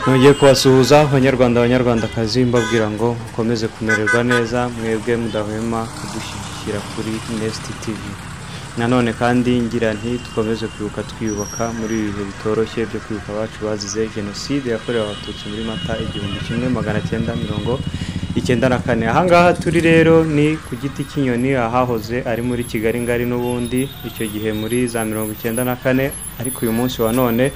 Nongeye kubasuhuza abanyarwanda abanyarwandakazi, mbabwira ngo mukomeze kumererwa neza mwebwe mudahwema kudushyigikira kuri Nest TV. Nanone kandi ngira nti dukomeze kwibuka twiyubaka muri ibi bihe bitoroshye byo kwibuka abacu bazize jenoside yakorewe abatutsi muri Mata 1994. Ahangaha turi rero ni ku giti cy'inyoni ahahoze ari muri Kigali ngari n'ubundi icyo gihe muri za 94, ariko uyu munsi wa none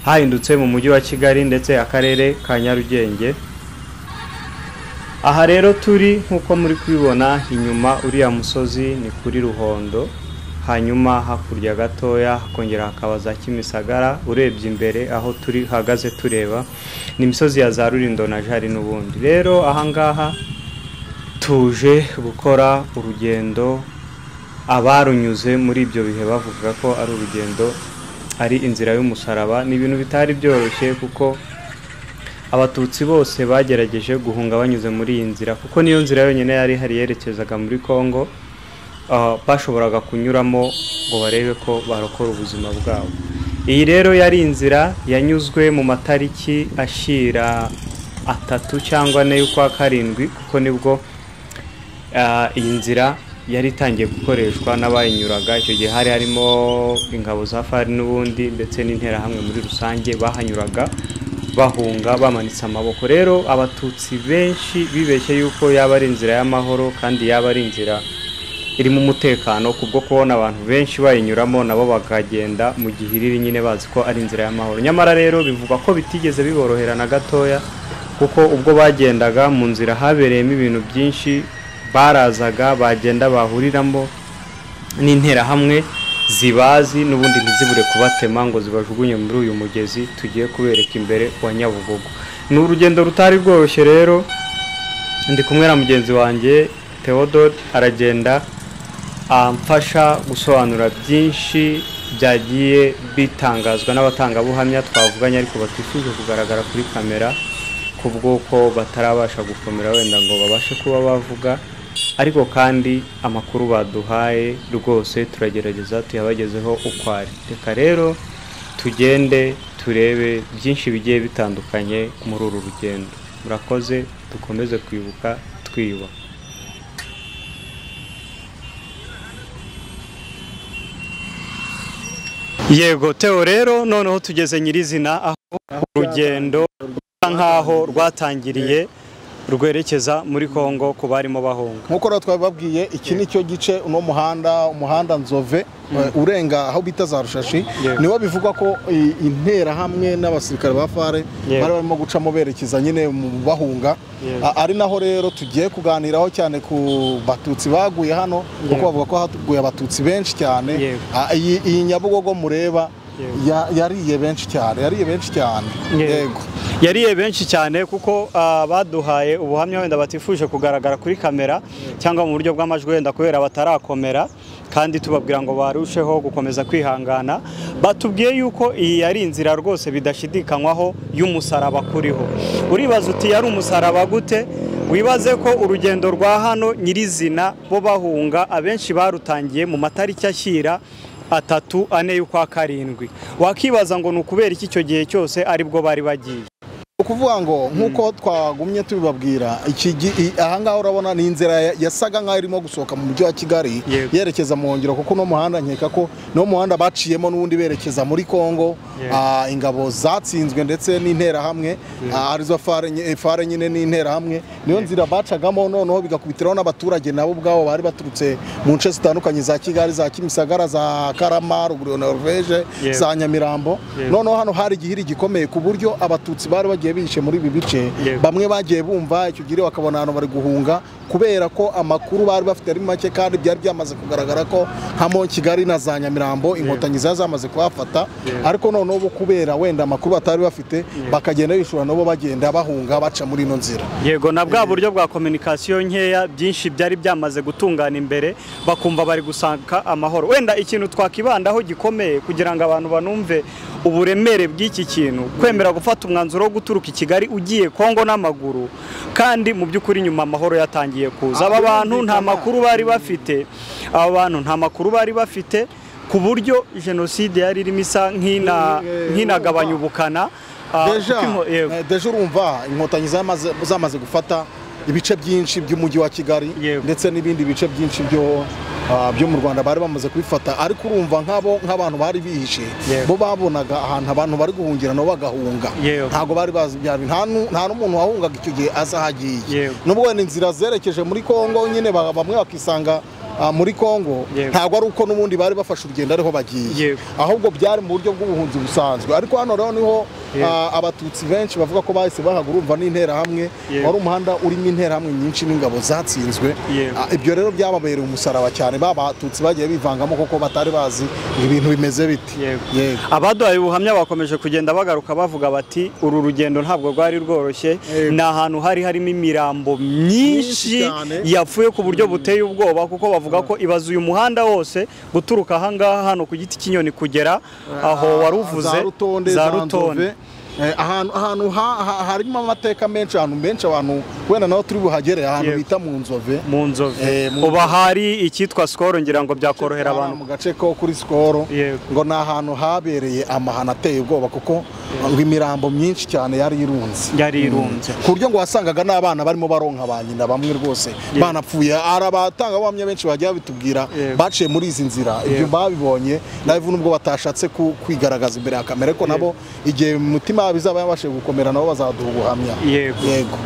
hahindutse mu mujyi wa Kigali ndetse akarere ka Nyarugenge. Aha rero turi nkuko muri kubibona inyuma uriya musozi ni kuri Ruhondo, hanyuma hakurya gatoya hakongera hakaba za Kimisagara. Urebye imbere aho turi hagaze tureba ni imisozi ya za Rulindo na Jari n'ubundi. Rero ahangaha tuje gukora urugendo abarunyuze muri ibyo bihe bavuga ko ari urugendo ari inzira y'umusaraba. Ni ibintu bitari byoroshye kuko abatutsi bose bagerageje guhunga banyuze muri iyi nzira, kuko niyo nzira yonyine yari ihari yerekezaga muri Kongo, bashoboraga kunyuramo ngo barebe ko barokora ubuzima bwabo. Iyi rero yari inzira yanyuzwe mu matariki ashira 3 cyangwa 4 y'ukwa karindwi, kuko nibwo iyi nzira yari itangiye gukoreshwa n'abayinyuraga. Icyo gihe hari harimo ingabo za FARI n'ubundi ndetse n'interahamwe muri rusange bahanyuraga bahunga bamanitse amaboko. Rero abatutsi benshi bibeshye yuko yaba ari inzira y'amahoro kandi yaba ari inzira irimo umutekano, kubwo kubona abantu benshi bayinyuramo nabo bakagenda mu gihiriri nyine bazi ko ari inzira y'amahoro. Nyamara rero bivugwa ko bitigeze biborohera na gatoya, kuko ubwo bagendaga mu nzira habereyemo ibintu byinshi. Barazaga bagenda bahuriramo n'interahamwe zibazi n'ubundi ntizibure kubatema ngo zibajugunye muri uyu mugezi tugiye kubereka imbere wa Nyabugogo. Ni urugendo rutari rworoshye. Rero ndi kumwe na mugenzi wanjye Theodore, aragenda amfasha gusobanura byinshi byagiye bitangazwa n'abatangabuhamya twavuganye ariko batifuje kugaragara kuri kamera kubw'uko batarabasha gukomera wenda ngo babashe kuba bavuga, ariko kandi amakuru baduhaye rwose turagerageza tuyabagezeho uko ari. Reka rero tugende turebe byinshi bigiye bitandukanye muri uru rugendo. Murakoze, dukomeze kwibuka twiyubaka. Yego Theo, rero noneho tugeze nyirizina aho urugendo nkaho rwatangiriye rwerekeza muri Kongo ku barimo bahunga. Nkuko rero twababwiye, iki ni cyo gice uno muhanda, umuhanda Nzove urenga aho bita za Rushashi, niwo bivugwa ko interahamwe n'abasirikare ba FARI bari barimo gucamo berekeza nyine mu bahunga. Ari naho rero tugiye kuganiraho cyane ku batutsi baguye hano, kuko bavuga ko haguye abatutsi benshi cyane. Iyi Nyabugogo mureba yariye benshi cyane, yariye benshi cyane. Yego, yariye benshi cyane kuko baduhaye ubuhamya wenda batifuje kugaragara kuri kamera cyangwa mu buryo bw'amajwi wenda kubera batarakomera, kandi tubabwira ngo barusheho gukomeza kwihangana. Batubwiye yuko iyi yari inzira rwose bidashidikanywaho y'umusaraba kuriho. Uribaza uti yari umusaraba gute? Wibaze ko urugendo rwa hano nyirizina bo bahunga abenshi barutangiye mu matariki ashyira 3, 4 y'ukwa karindwi. Wakibaza ngo nukubera iki icyo gihe cyose aribwo bari bagiye. Ukuvuga ngo nkuko twagumye tubibabwira, ahangaha urabona ni inzira yasaga nkaho irimo gusohoka mu mujyi wa Kigali yerekeza mu Ngiro, kuko no muhanda nkeka ko no muhanda baciyemo n'ubundi berekeza muri Kongo. Ingabo zatsinzwe ndetse n'interahamwe arizo FARI nyine n'interahamwe, niyo nzira bacagamo. Noneho bigakubitiraho n'abaturage nabo ubwabo bari baturutse mu nce zitandukanye za Kigali, za Kimisagara, za Karama, ruguru na Norvege, za Nyamirambo. Noneho hano hari igihiri gikomeye ku buryo abatutsi bari bagiye bishe muri ibi bice. Bamwe bagiye bumva icyo gihe bakabona hano bari guhunga kubera ko amakuru bari bafite ari make, kandi byari byamaze kugaragara ko hamo Kigali na za Nyamirambo inkotanyi zamaze kuhafata. Ariko noneho bo kubera wenda amakuru batari bafite bakagenda bishura nabo bagenda bahunga baca muri ino nzira. Yego, na bwa buryo bwa communication nkeya byinshi byari byamaze gutungana imbere, bakumva bari gusanka amahoro. Wenda ikintu twakibandaho gikomeye kugira ngo abantu banumve uburemere bw'iki kintu, kwemera gufata umwanzuro wo guturuka i Kigali ugiye Kongo n'amaguru, kandi mu by'ukuri nyuma amahoro yatangiye kuza. Aba bantu nta makuru bari bafite, aba bantu nta makuru bari bafite ku buryo jenoside yari irimo isa nk'inagabanya ubukana. Déjà urumva inkotanyi zamaze gufata ibice byinshi by'umujyi wa Kigali ndetse n'ibindi bice byinshi byo mu Rwanda bari bamaze kubifata, ariko urumva nk'abo nk'abantu bari bihishe bo babonaga ahantu abantu bari guhungira no bagahunga, ntago bari bazi byari, nta n'umuntu wahungaga icyo gihe azahagiye, nubwo wenda inzira zerekeje muri Kongo nyine bamwe bakisanga muri Kongo, ntago ari uko n'ubundi bari bafashe urugendo ariho bagiye, ahubwo byari mu buryo bw'ubuhunzi busanzwe. Ariko hano rero niho abatutsi benshi bavuga ko bahise bahagurumva n'intera hamwe, wari umuhanda urimo intera hamwe nyinshi n'ingabo zatsinzwe. Ibyo rero byababereye umusaraba cyane, babatutsi bagiye bivangamo koko batari bazi ibintu bimeze biti. Abaduhaye ubuhamya bakomeje kugenda bagaruka bavuga bati uru rugendo ntabwo rwari rworoshye, ni ahantu hari harimo imirambo myinshi yapfuye ku buryo buteye ubwoba, kuko bavuga ko ibaza uyu muhanda wose guturuka aha ngaha hano ku giti cy'inyoni kugera aho waruvuze za Rutonde, ahantu harimo amateka menshi, ahantu menshi abantu wenda naho turi buhagere, ahantu bita mu Nzove, mu Nzove uba hari icyitwa Skol, ngira ngo byakorohera abantu mu gace ko kuri Skol, ngo ni ahantu habereye amahano ateye ubwoba, kuko ngo imirambo myinshi cyane yari irunze ku buryo ngo wasangaga n'abana barimo baronka ba nyina bamwe rwose banapfuye. Arabatanga bamwe benshi bagiye bitubwira baciye muri izi nzira, ibyo babibonye live nubwo batashatse kwigaragaza imbere ya kamera, ko nabo igihe mutima bizaba yabashe gukomera nabo bazaduha ubuhamya. Yego,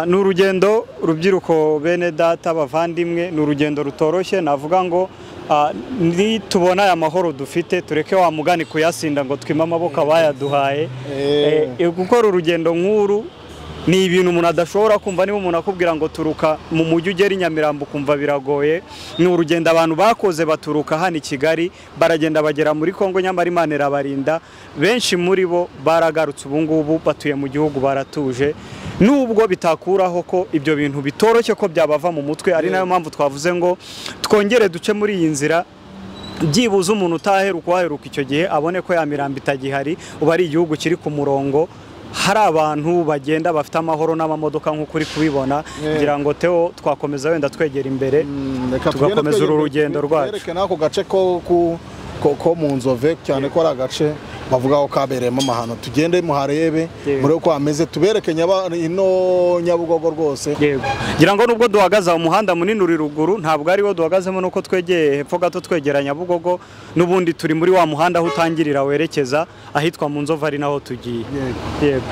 ni urugendo rubyiruko bene data bavandimwe, ni urugendo rutoroshye, navuga ngo nitubona aya mahoro dufite tureke wa mugani kuyasinda ngo twime amaboko abayaduhaye. Gukora urugendo nk'uru ni ibintu umuntu adashobora kumva, niba umuntu akubwira ngo turuka mu mujyi ugera i Nyamirambo ukumva biragoye. Ni urugendo abantu bakoze baturuka hano i Kigali baragenda bagera muri Kongo, nyamara Imana irabarinda, benshi muri bo baragarutse ubu ngubu batuye mu gihugu baratuje, nubwo bitakuraho ko ibyo bintu bitoroshye ko byabava mu mutwe. Ari nayo mpamvu twavuze ngo twongere duce muri iyi nzira, byibuze umuntu utaheruka waheruka icyo gihe abone ko ya mirambo itagihari, uba ari igihugu kiri ku murongo, hari abantu bagenda bafite amahoro n'amamodoka nk'uko uri kubibona. Ngira ngo Theo twakomeza wenda twegera imbere tugakomeza uru rugendo rwacu. Reka nako gace ko mu Nzove cyane ko ari agace bavuga ko kabereyemo amahano, tugende muharebe muri uko ameze, tubereke ino Nyabugogo rwose. Yego, ngira ngo nubwo duhagaze mu muhanda munini uri ruguru ntabwo ari wo duhagazemo, nuko twegeye hepfo gato twegera Nyabugogo, n'ubundi turi muri wa muhanda aho utangirira werekeza ahitwa mu Nzove ari naho tugiye. Yego.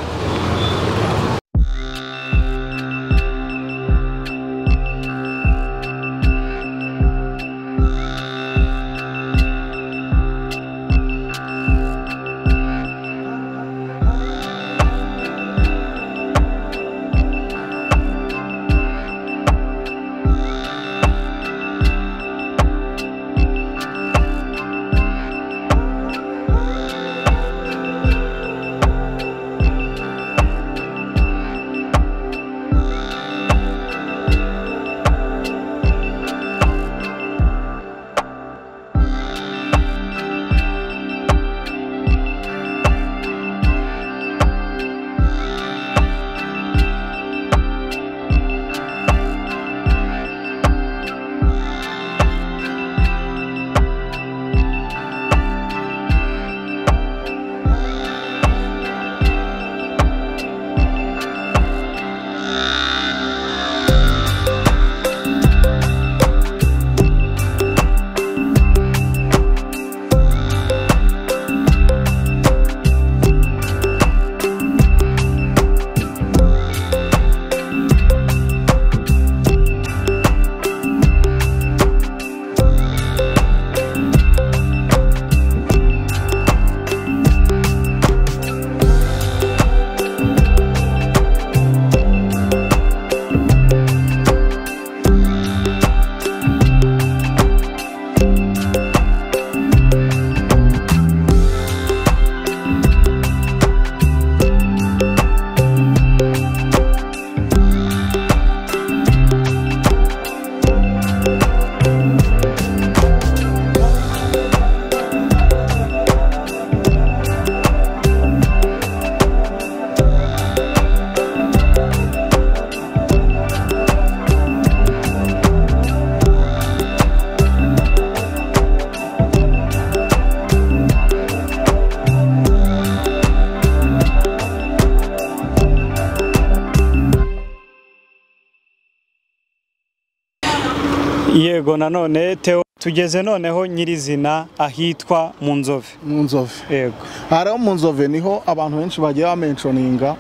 Yego, nanone Theo, tugeze noneho nyirizina ahitwa mu Nzove. Mu Nzove. Yego. Hariho mu Nzove niho abantu benshi bagiye bamentioninga,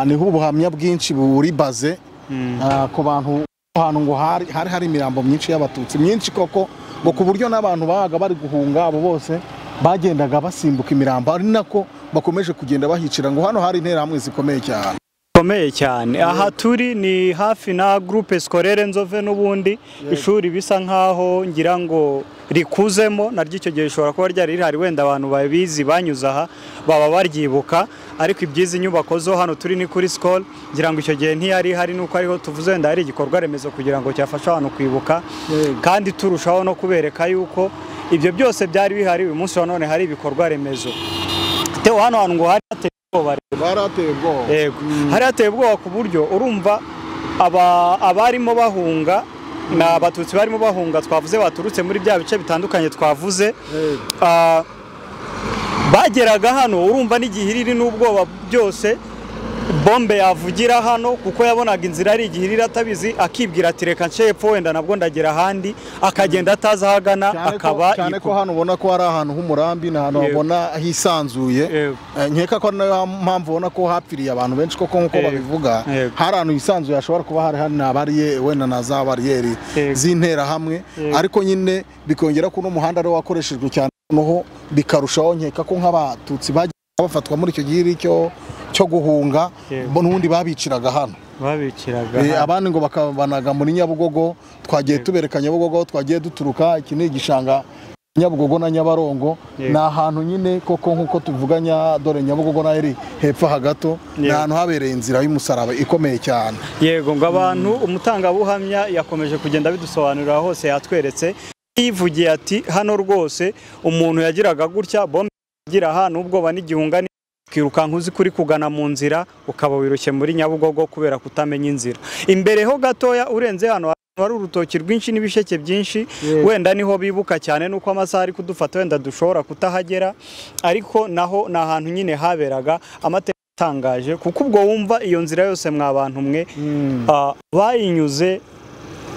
niho ubuhamya bwinshi buri baze ku bantu ahantu ngo hari imirambo myinshi y'abatutsi myinshi koko, ngo ku buryo n'abantu babaga bari guhunga abo bose bagendaga basimbuka imirambo, ari nako bakomeje kugenda bahicira, ngo hano hari interahamwe zikomeye cyane. Komeye cyane. Aha turi ni hafi na groupe scolaire Nzove n'ubundi ishuri bisa nkaho ngira ngo rikuzemo, naryo icyo gihe rishobora kuba ryari rihari, wenda abantu babizi banyuze aha baba baryibuka, ariko ibyizi nyubako zo hano turi ni kuri school, ngira ngo icyo gihe ntiyari hari, nuko ariho tuvuze wenda hari igikorwa remezo kugira ngo cyafasha abantu kwibuka, kandi turushaho no kubereka yuko ibyo byose byari bihari. Uyu munsi wa none hari ibikorwa remezo. Theo, hano hantu ngo hari barateye ubwoba. Yego, hari hateye ubwoba ku buryo urumva abarimo bahunga na abatutsi barimo bahunga twavuze baturutse muri bya bice bitandukanye twavuze, bageraga hano urumva n'igihiriri n'ubwoba byose, bombe yavugira hano kuko yabonaga inzira ari igihiriri atabizi, akibwira ati reka nce hepfo wenda nabwo ndagera ahandi, akagenda atazi ahagana, akaba cyane ko hano ubona ko hari ahantu h'umurambi, ni ahantu ubona hisanzuye. Nkeka ko nayo mpamvu ubona ko hapfiriye abantu benshi koko nkuko babivuga, hari ahantu hisanzuye hashobora kuba hari hano bariyeri wenda na za bariyeri z'interahamwe, ariko nyine bikongera ko n'umuhanda ari wakoreshejwe cyane, noneho bikarushaho. Nkeka ko nk'abatutsi bagiye bafatwa muri icyo gihiri cyo guhunga, n'ubundi babiciraga hano, babiciraga abandi ngo bakabanaga muri Nyabugogo. Twagiye tubereka Nyabugogo, twagiye duturuka, iki ni igishanga Nyabugogo na Nyabarongo, ni ahantu nyine koko nkuko tuvuganya, dore Nyabugogo na eri hepfo hagato, ni ahantu habereye inzira y'umusaraba ikomeye cyane. Yego, ngo abantu umutangabuhamya yakomeje kugenda bidusobanurira hose, yatweretse yivugiye ati hano rwose umuntu yagiraga gutya bombe gira hano ubwoba n'igihunga kirukanka uzi kuri kugana mu nzira, ukaba wirushye muri Nyabugogo kubera kutamenya inzira. Imbere ho gatoya urenze hano hari urutoki rwinshi n'ibisheke byinshi, wenda niho bibuka cyane nuko amasaha ari kudufata wenda dushobora kutahagera, ariko naho ni ahantu nyine haberaga amateka atangaje, kuko ubwo wumva iyo nzira yose mwa bantu mwe bayinyuze.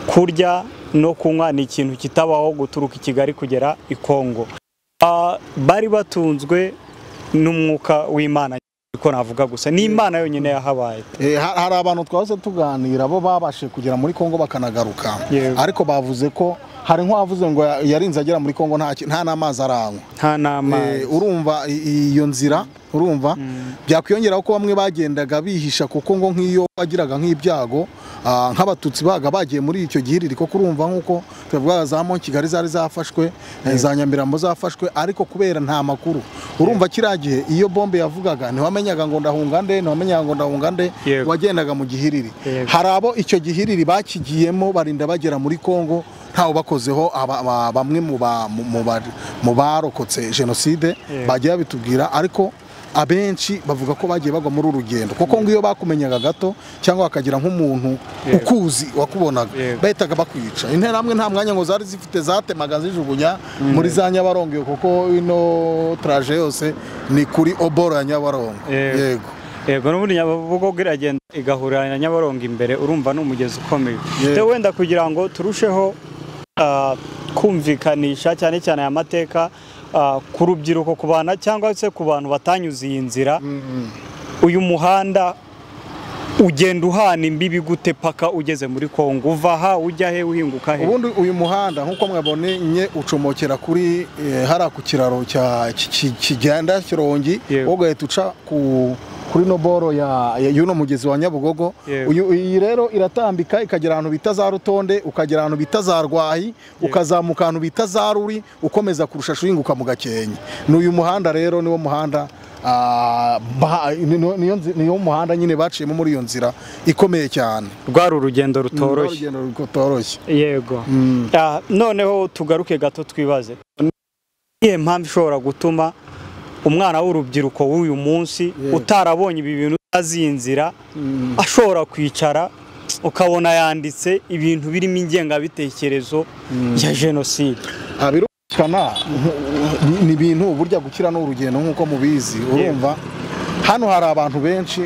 Kurya no kunywa ni ikintu kitabaho guturuka i Kigali kugera i Kongo. Bari batunzwe n'umwuka w'Imana, ko navuga gusa ni Imana yonyine yahabaye. Hari abantu twase tuganira bo babashe kugera muri Kongo bakanagaruka, ariko bavuze ko hari nk'uwavuze ngo yarinze agera muri Kongo nta n'amazi aranywa, nta n'amazi. Urumva iyo nzira, urumva byakwiyongeraho ko bamwe bagendaga bihisha, kuko ngo nk'iyo bagiraga nk'ibyago nk'abatutsi baga bagiye muri icyo gihiriri, koko urumva nkuko tuvuga za Mont Kigali zari zafashwe, za Nyamirambo zafashwe, ariko kubera nta makuru urumva kiragihe iyo bombe yavugaga ntiwamenyaga ngo ndahunga nde, ntiwamenyaga ngo ndahunga nde, wagendaga mu gihiriri. Hari abo icyo gihiriri bakigiyemo barinda bagera muri Kongo ntawe bakozeho, bamwe mu barokotse jenoside bagiye babitubwira, ariko abenshi bavuga ko bagiye bagwa muri urugendo, kuko ngo iyo bakumenyaga gato cyangwa bakagira nk'umuntu ukuzi wakubonaga bahitaga bakwica. Interahamwe nta mwanya ngo zari zifite, zatemaga zijugunya muri za Nyabarongo, kuko ino traje yose ni kuri oboro ya Nyabarongo. Yego. Yego, n'ubundi Nyabugogo iragenda igahura na Nyabarongo imbere, urumva ni umugezi ukomeye. Wenda kugira ngo turusheho kumvikanisha cyane cyane aya mateka ku rubyiruko, ku bana cyangwa se ku bantu batanyuze iyi nzira, uyu muhanda ugenda uhana imbibi gute paka ugeze muri Kongo? Uva aha ujya he, uhinguka he? Ubundi uyu muhanda nkuko mwabonye ucomokera kuri hara ku kiraro cya kigenda Kirongi, ugahita uca kuri no boro ya yuno mugezi wa Nyabugogo. Uyu iyi rero iratambika ikagera ahantu bita za Rutonde, ukagera ahantu bita za Rwahi, ukazamuka ahantu bita za Ruri, ukomeza kurusha shinguka mu Gakenke. N'uyu muhanda rero niwo muhanda niyo muhanda nyine baciyemo muri iyo nzira ikomeye cyane. Rwari urugendo rutoroshye. Yego. Noneho tugaruke gato twibaze niye mpamvu ishobora gutuma umwana w'urubyiruko w'uyu munsi utarabonye ibi bintu azinzira ashobora kwicara ukabona yanditse ibintu birimo ingengabitekerezo ya jenoside. Birumvikana ni ibintu burya gukira n'urugendo nkuko mubizi. Urumva hano hari abantu benshi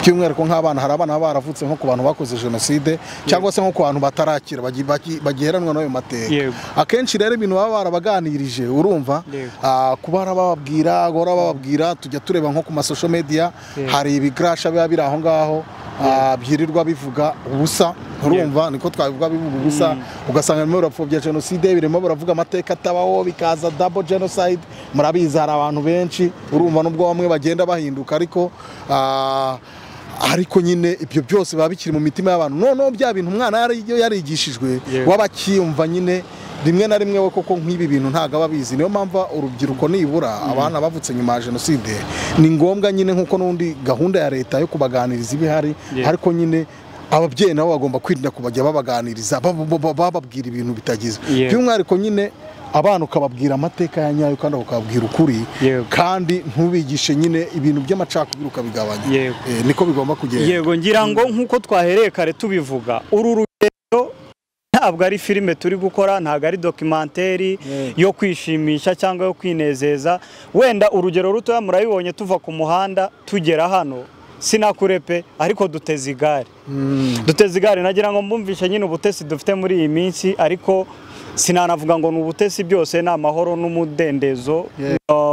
By'umwihariko nk'abana, hari abana baba baravutse nko ku bantu bakoze jenoside cyangwa se nko ku bantu batarakira bagiheranwa n'ayo mateka. Akenshi rero ibintu baba barabaganirije, urumva, kuba bababwira, gora bababwira, tujya tureba nko ku ma social media hari ibigrasha biba biri aho ngaho byirirwa bivuga ubusa, urumva, niko twabivuga, bivuga ubusa, ugasanga birimo birapfobya jenoside, birimo biravuga amateka atabaho, bikaza double genocide. Murabizi hari abantu benshi, urumva, nubwo bamwe bagenda bahinduka, ariko ariko nyine ibyo byose biba bikiri mu mitima y'abantu. Noneho bya bintu umwana yarigishijwe wabakiyumva nyine rimwe na rimwe we koko nk'ibi bintu ntago aba abizi. Niyo mpamvu urubyiruko nibura abana bavutse nyuma ya jenoside ni ngombwa nyine, nkuko n'undi gahunda ya leta yo kubaganiriza ibihari, ariko nyine ababyeyi nabo bagomba kwirinda kubajya babaganiriza bababwira ibintu bitagize. By'umwihariko nyine abana ukababwira amateka ya nyayo kandi ukababwira ukuri, kandi ntubigishe nyine ibintu by'amacakubiri, ukabigabanya. Niko bigomba kugenda. Yego, ngira ngo nkuko twahereye kare tubivuga, uru rugendo ntabwo ari filime turi gukora, ntabwo ari documentary yo kwishimisha cyangwa yo kwinezeza. Wenda urugero rutoya murabibonye, tuva ku muhanda tugera hano sinakurepe, ariko duteze igare. Duteze igare, nagira ngo mbumvishe nyine ubutesi dufite muri iyi minsi, ariko sinanavuga ngo ni ubutesi, byose ni amahoro n'umudendezo,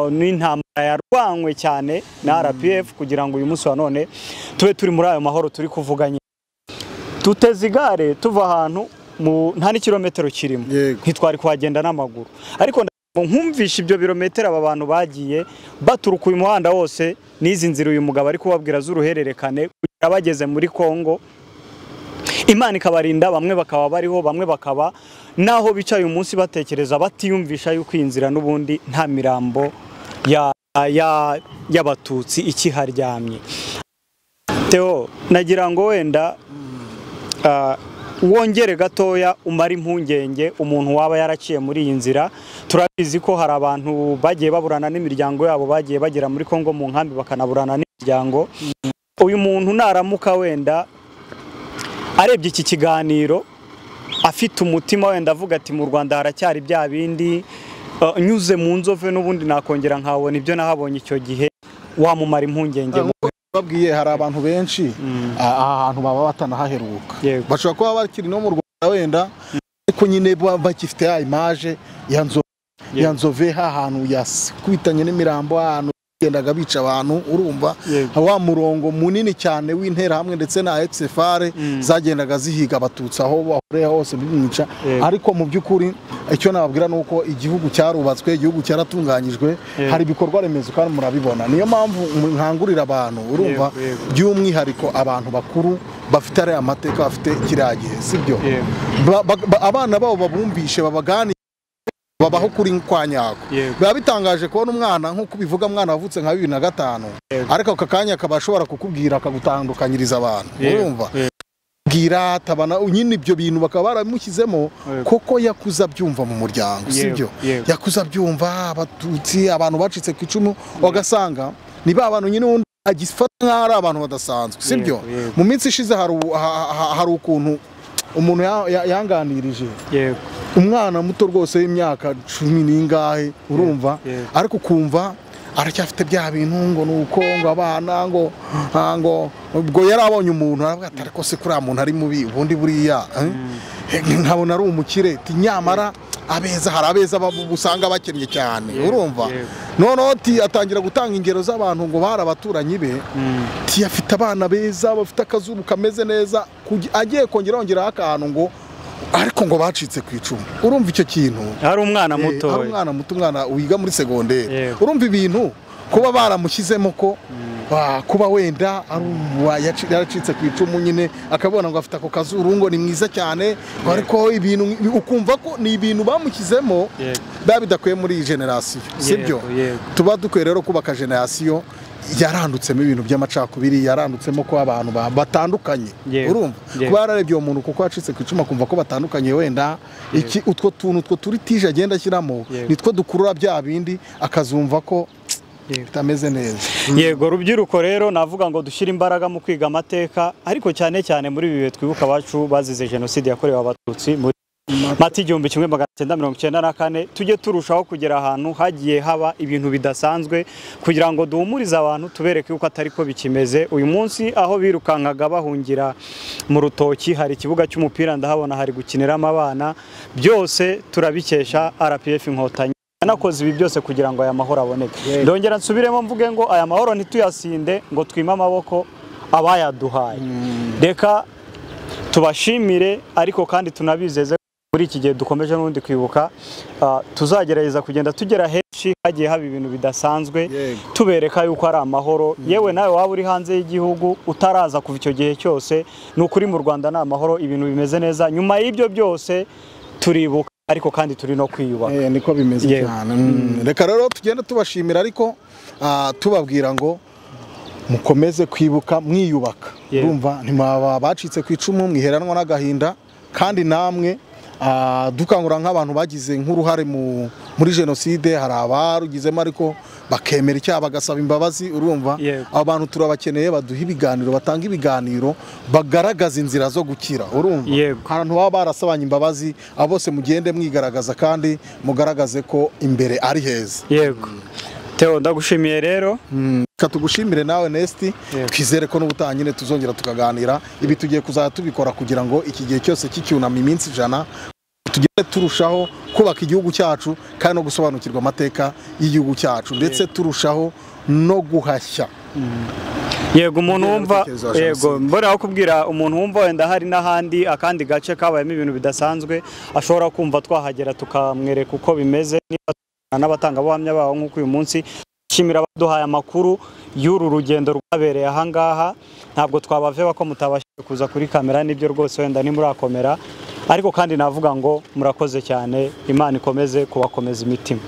n'intambara yarwanywe cyane na RPF kugira ngo uyu munsi wa none tube turi muri ayo mahoro turi kuvuganye. Duteze igare tuva ahantu nta n'ikirometero kirimo, ntitwari kuhagenda n'amaguru, ariko nkumvisha ibyo birometero aba bantu bagiye baturuka uyu muhanda wose n'izi nzira uyu mugabo ari kubabwira z'uruhererekane kugera bageze muri Kongo. Imana ikabarinda, bamwe bakaba bariho, bamwe bakaba naho bicaye uyu munsi batekereza batiyumvisha yuko iyi nzira n'ubundi nta mirambo y'abatutsi ikiharyamye. Theo, nagira ngo wenda wongere gatoya umara impungenge umuntu waba yaraciye muri iyi nzira. Turabizi ko hari abantu bagiye baburana n'imiryango yabo, bagiye bagera muri Kongo mu nkambi bakanaburana n'imiryango. Uyu muntu naramuka wenda arebye iki kiganiro afite umutima wenda avuga ati mu Rwanda haracyari bya bindi, nyuze mu Nzove n'ubundi nakongera nkabona ibyo nahabonye icyo gihe, wamumara impungenge? Babwiye hari abantu benshi ahantu baba batanahaheruka, bashobora kuba bakiri no mu Rwanda wenda, ariko nyine bakifite ya image ya Nzove, ahantu yakwitanye n'imirambo, ahantu gendaga bica abantu, urumva, wa murongo munini cyane w'intera hamwe ndetse na XFR zagendaga zihiga abatutsi aho bahoreye hose bimwica. Ariko mu by'ukuri icyo nababwira nuko igihugu cyarubatswe, igihugu cyaratunganyijwe, hari ibikorwa remezo kandi murabibona. Niyo mpamvu nkangurira abantu, urumva, by'umwihariko abantu bakuru bafite ari amateka, bafite kiragihe, sibyo, abana babo babumvishe, babagani babaho kuri kwa nyako. Biba bitangaje kubona umwana nkuko bivuga, mwana wavutse nka 2005, ariko aka kanya akaba ashobora kukubwira akagutandukanyiriza abantu, urumva, bwira tabana nyine ibyo bintu bakaba baramushyizemo koko yakuza byumva mu muryango, sibyo, yakuza byumva abatutsi, abantu bacitse ku icumu, ugasanga ni ba bantu nyine undi agifata nk'aho ari abantu badasanzwe, sibyo. Mu minsi ishize hari ukuntu umuntu yanganirije, umwana muto rwose w'imyaka 10 n'ingahe, urumva, ariko ukumva aracyafite bya bintu ngo nuko ngo abana ngo ubwo yarabonye umuntu aravuga ati ariko se kuri muntu ari mubi, ubundi buriya nkabona ari umukire, nyamara abeza hari abeza usanga bakennye cyane, urumva. Noneho atangira gutanga ingero z'abantu ngo bari abaturanyi be, afite abana beza bafite akazuru kameze neza, agiye kongera ongeraho akantu ngo ariko ngo bacitse ku icumu. Urumva icyo kintu, hari umwana muto, hari umwana muto, umwana wiga muri segonderi, urumva ibintu kuba baramushyizemo ko kuba wenda yaracitse ku icumu nyine akabona ngo afite ako kazuru ngo ni mwiza cyane, ariko ibintu ukumva ko ni ibintu bamushyizemo biba bidakwiye muri iyi generasiyo, sibyo. Tuba dukwiye rero kubaka generasiyo yarandutsemo ibintu by'amacakubiri, yarandutsemo ko abantu batandukanye, urumva, kuba yararebye uwo muntu kuko yacitse ku icumu akumva ko batandukanye, wenda iki utwo tuntu utwo turi tije agenda ashyiramo nitwo dukurura bya bindi, akazumva ko bitameze neza. Yego, rubyiruko rero navuga ngo dushyire imbaraga mu kwiga amateka, ariko cyane cyane muri ibi bihe twibuka abacu bazize jenoside yakorewe abatutsi muri Mata 1994, tujye turushaho kugera ahantu hagiye haba ibintu bidasanzwe kugira ngo duhumurize abantu, tubereke yuko atari ko bikimeze. Uyu munsi aho birukankaga bahungira mu rutoki hari ikibuga cy'umupira, ndahabona hari gukiniramo abana. Byose turabikesha RPF Inkotanyi yanakoze ibi byose kugira ngo aya mahoro aboneke. Ndongera nsubiremo mvuge ngo aya mahoro ntituyasinde ngo twime amaboko abayaduhaye. Reka tubashimire, ariko kandi tunabizeze muri iki gihe dukomeje n'ubundi kwibuka, tuzagerageza kugenda tugera henshi hagiye haba ibintu bidasanzwe, tubereka yuko ari amahoro. Yewe nawe waba uri hanze y'igihugu utaraza kuva icyo gihe cyose, ni ukuri mu Rwanda ni amahoro, ibintu bimeze neza. Nyuma y'ibyo byose turibuka, ariko kandi turi no kwiyubaka. Niko bimeze cyane. Reka rero tugende tubashimira, ariko tubabwira ngo mukomeze kwibuka mwiyubaka. Urumva ntimwaba bacitse ku icumu mwiheranwa n'agahinda, kandi namwe dukangura nk'abantu bagize nk'uruhare muri jenoside, hari abarugizemo ariko bakemera icyaha bagasaba imbabazi. Urumva abantu turabakeneye, baduha ibiganiro, batanga ibiganiro bagaragaza inzira zo gukira. Urumva ahantu baba barasabanye imbabazi, abo bose mugende mwigaragaza kandi mugaragaze ko imbere ari heza. Yego Theo, ndagushimiye rero. Tugushimire nawe Nesti, twizere ko n'ubutaha nyine tuzongera tukaganira. Ibi tugiye kuzajya tubikora kugira ngo iki gihe cyose cy'icyunamo iminsi 100 tugende turushaho kubaka igihugu cyacu kandi no gusobanukirwa amateka y'igihugu cyacu, ndetse turushaho no guhashya. Yego umuntu wumva, yego mbora kubwira umuntu wumva wenda hari n'ahandi akandi gace kabayemo ibintu bidasanzwe, ashobora kumva twahagera tukamwereka uko bimeze, n'abatangabuhamya baho nk'uko uyu munsi shimira abaduhaye amakuru y'uru rugendo rwabereye aha ngaha. Ntabwo twabaveba ko mutabashije kuza kuri kamera, nibyo rwose wenda ntimurakomera, ariko kandi navuga ngo murakoze cyane, Imana ikomeze kubakomeza imitima.